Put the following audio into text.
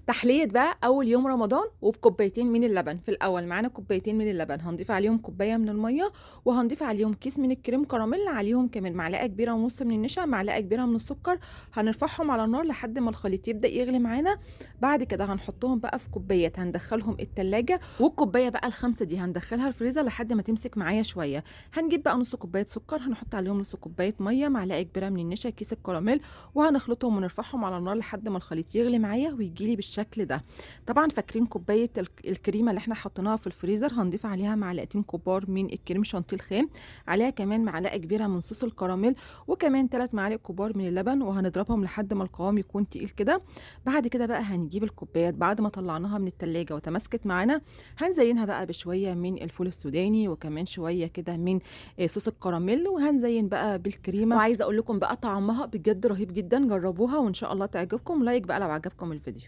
تحلية بقى أول يوم رمضان وبكوبايتين من اللبن. في الأول معانا كوبايتين من اللبن، هنضيف عليهم كوباية من المية، وهنضيف عليهم كيس من الكريم كراميل، عليهم كمان معلقة كبيرة ونص من النشا، معلقة كبيرة من السكر. هنرفعهم على النار لحد ما الخليط يبدأ يغلي معانا. بعد كده هنحطهم بقى في كوبايات، هندخلهم التلاجة، والكوباية بقى الخمسة دي هندخلها الفريزر لحد ما تمسك معايا شوية. هنجيب بقى نص كوباية سكر، هنحط عليهم نص كوباية مية، معلقة كبيرة من النشا، كيس الكراميل، وهنخلطهم ونرفعهم على النار لحد ما الخليط يغلي معايا ويجيلي بالشكل ده. طبعا فاكرين كوباية الكريمة اللي احنا حطيناها في الفريزر، هنضيف عليها معلقتين كبار من الكريم شانتيه الخام، عليها كمان معلقة كبيرة من صوص الكراميل، وكمان 3 معالق كبار من اللبن، وهنضربهم لحد ما القوام يكون تقيل كده. بعد كده بقى هنجيب الكوبايات بعد ما طلعناها من التلاجة وتماسكت معانا، هنزينها بقى بشوية من الفول السوداني، وكمان شوية كده من صوص الكراميل، وهنزين بقى بالكريمة. وعايزة اقول لكم بقى طعمها بجد رهيب جدا، جربوها وان شاء الله تعجبكم. like بقى لو عجبكم الفيديو.